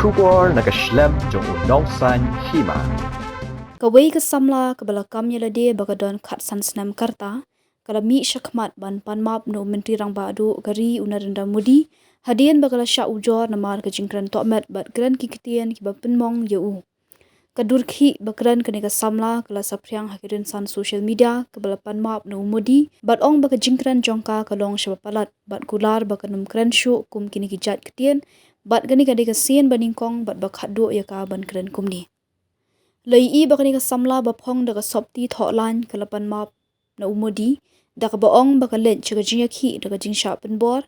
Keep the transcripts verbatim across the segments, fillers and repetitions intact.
Khubor na ka shlem jong u Nongsaiñ Hima. Kawei ka samla kaba la kam ïa lade ba ka don khatsan snem ka rta, ka la mih shakhmat ban pan map na u Myntri Rangbah Duh ka ri u Narendra Modi, hadien ba ka la shah ujor namar ka jingkren tohmet bad kren ki ktien kiba pynmong ïa u. Ka dur khih ba kren kane ka samla ka la saphriang ha ki rynsan social media kaba la pan map na u Modi, bad ong ba ka jingkren jong ka ka long shaba palat, bad kular ba kan ym kren shuh kum kine ki jait ktien, bad kane ka dei ka sien ba nyngkong bad ba khatduh ïa ka ban kren kumne. La ïohi ba kane ka samla ba phong da ka sopti thoh lain ka la pan map na u Modi, da kaba ong ba ka leit sha ka jingïakhih da ka jingshah pynbor.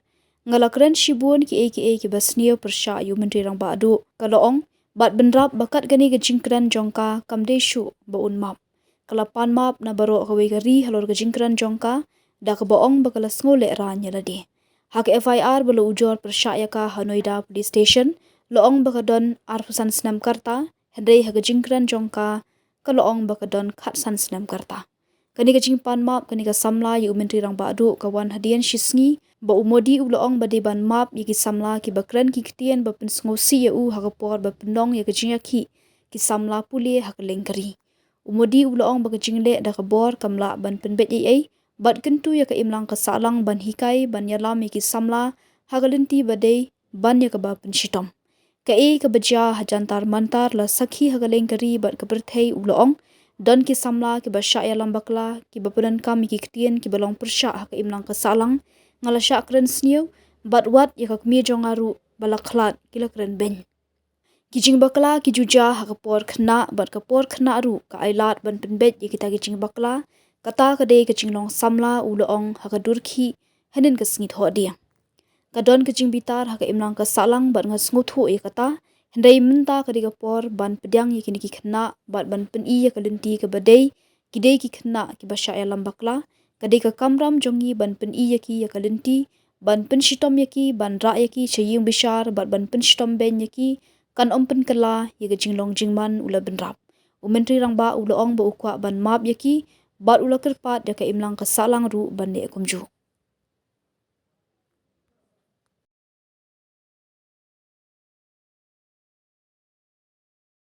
Nga la kren shibun kiei kiei kiba sniew pyrshah ïa u Myntri Rangbah Duh, ka la ong, bad bynrap ba kat kane ka jingkren jong ka kam dei shuh ba un map. Ka la pan map na baroh kawei ka ri halor ka jingkren jong ka, da kaba ong ba ka la sngew lehraiñ ïa lade. Ha ka F I R ba la ujor pyrshah ïa ka ha Noida Police Station, la ong ba ka don arphew san snem ka rta, hynrei ha ka jingkren jong ka, ka la ong ba ka don khatsan snem ka rta. Kane ka jingpan map kane ka samla ïa u Myntri Rangbah Duh ka wan hadien shi sngi ba u Modi u la ong ba dei ban map ïa ki samla kiba kren ki ktien ba pynsngewsih ïa u ha ka por ba pynlong ïa ka jingïakhih ki samla pule ha kylleng ka ri. U Modi u la ong ba ka jingleh da ka bor kam lah ban pynbeit ei ei, bad kyntu ïa ka imlang ka sahlang ban hikai ban ïalam ïa ki samla ha ka lynti ba dei ban ïa kaba pynshitom. Kaei kaba jia ha Jantar Mantar la sakhi ha kylleng ka ri bad ka pyrthei, u la ong. Don ki samla kiba shah ïalam bakla, kiba pyndonkam ïa ki ktien kiba long pyrshah ha ka imlang ka sahlang. Nga la shah kren sniew, bad wat ïa ka kmie jong nga ruh ba la khlad ki la kren beiñ. Ki jingbakla ki ju jia ha ka por khynnah bad ka por khynnah ruh ka ailad ban pynbeit ïa kita ki jingbakla. Kata ka dei ka jinglong samla, u la ong ha ka dur khih hynnin ka sngi Thohdieng. Ka don ka jingbitar ha ka imlang ka sahlang bad nga sngewthuh ïa kata, hynrei mynta ka dei ka por ban pdiang ïa kine ki khynnah bad ban pyni ïa ka lynti kaba dei, ki dei ki khynnah kiba shah ïalam bakla. Ka dei ka kamram jong ngi ban pyni ïa ki ïa ka lynti, ban pynshitom ïa ki, ban rah ïa ki sha ïing bishar bad ban pynshitom beiñ ïa ki, kan ym pynkylla ïa ka jinglong jingman, u la bynrap. U Myntri Rangbah u la ong ba u kwah ban map ïa ki, bad u la kyrpad ïa ka imlang ka sahlang ruh ban leh kumjuh.